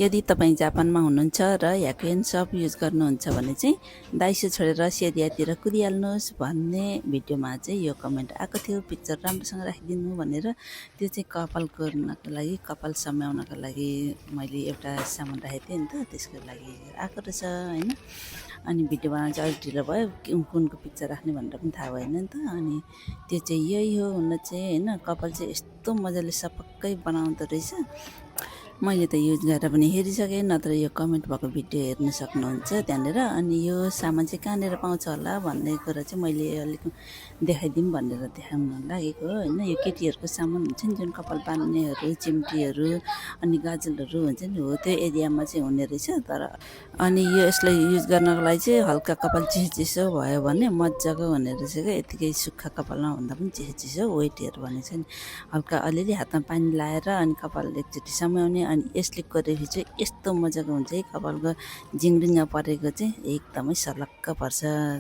यदि तपाईँ जापानमा हुनुहुन्छ र ह्याकुएन सप युज गर्नुहुन्छ भने चाहिँ दाइसो छोडेर सेरियातिर कुदिहाल्नुहोस् भन्ने भिडियोमा चाहिँ यो कमेन्ट आएको थियो। पिक्चर राम्रोसँग राखिदिनु भनेर। त्यो चाहिँ कपाल कोर्नको लागि, कपाल सम्याउनको लागि मैले एउटा सामान राखेको थिएँ नि त, त्यसको लागि आएको रहेछ होइन। अनि भिडियो बनाउनु चाहिँ अलिक ढिलो भयो, कुनको पिक्चर राख्ने भनेर पनि थाहा भएन नि त। अनि त्यो चाहिँ यही हो हुन चाहिँ होइन। कपाल चाहिँ यस्तो मजाले सपक्कै बनाउँदो रहेछ। मैले त युज गरेर पनि हेरिसकेँ, नत्र यो कमेन्ट भएको भिडियो हेर्न सक्नुहुन्छ त्यहाँनिर। अनि यो सामान चाहिँ कहाँनिर पाउँछ होला भन्ने कुरा चाहिँ मैले अलिक देखाइदिउँ भनेर देखाउन लागेको हो होइन। यो केटीहरूको सामान हुन्छ नि, जुन कपाल बान्नेहरू, चिम्टीहरू अनि गाजलहरू हुन्छ नि, हो त्यो एरियामा चाहिँ हुने रहेछ। तर अनि यो यसलाई युज गर्नको लागि चाहिँ हल्का कपाल चिसो भयो भने मजाको हुने रहेछ क्या। यतिकै सुक्खा कपालमा भन्दा पनि चिसो वेटहरू भनेको छ नि, हल्का अलिअलि हातमा पानी लाएर अनि कपाल एकचोटि सम्याउने। अनि यसले गरेपछि चाहिँ यस्तो मजाको हुन्छ है, कपालको जिङ्रिङ्ग परेको चाहिँ एकदमै सलक्क पर्छ।